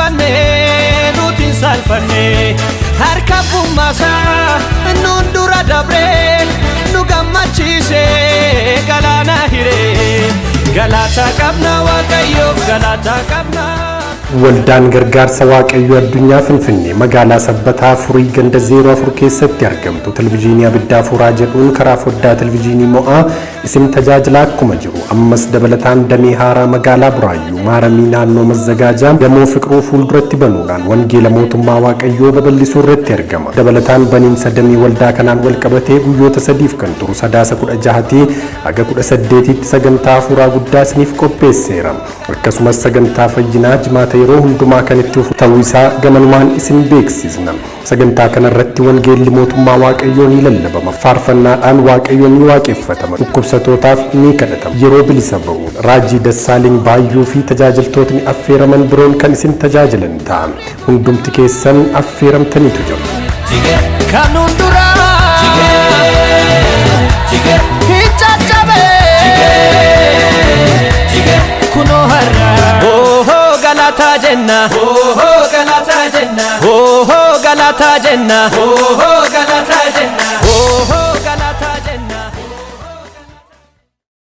Sodaanne nuti hin saalfanne, harka bummaasaa nuun dura dabree nu gammachiise galaana hiree. Galata qabna Waaqayyoof, galata qabna. Waldaan Gargaarsa Waaqayyoo Addunyaa Finfinnee magaalaa Sabbataa Furii ganda 04 keessatti argamtu Televizyiinii Abiddaa Fuuraa jedhuun karaa foddaa televizyiinii mo'aa isin tajaajilaa akkuma jiru, ammas dabalataan damee haaraa magaalaa Buraayyuu Maaramii naannoo Mazzagaajaa gamoo Fiqiruu fuulduratti banuudhaan wangeela mootummaa Waaqayyoo babal'isuu irratti argama. Dabalataan baniinsa damee waldaa kanaan wal qabatee guyyoota 3f kan turu Sadaasa 16tii haga 18tti sagantaa hafuuraa guddaa isiniif qopheesseera. Akkasumas sagantaa fayyinaa Jimaata yeroo hundumaa kan itti fufu ta'uu isaa gamanumaan isin beeksisna. Sagantaa kanarratti wangeelli mootummaa Waaqayyoo ni lallabama. Faarfannaadhaan Waaqayyo ni waaqeffatama. Dhukkubsatootaaf ni kadhatama. Yeroo bilisa ba'u Raajii Dassaaleny Baayyuu fi tajaajiltootni affeeraman biroon kan isin tajaajilan ta'a. Hundumti keessan affeeramtaniitu jiru. Kan hunduraa hin caccabe kunoo har'a. Ohoo galataa jenna. Ohoo galataa jenna. Ohoo galataa jenna. Ohoo.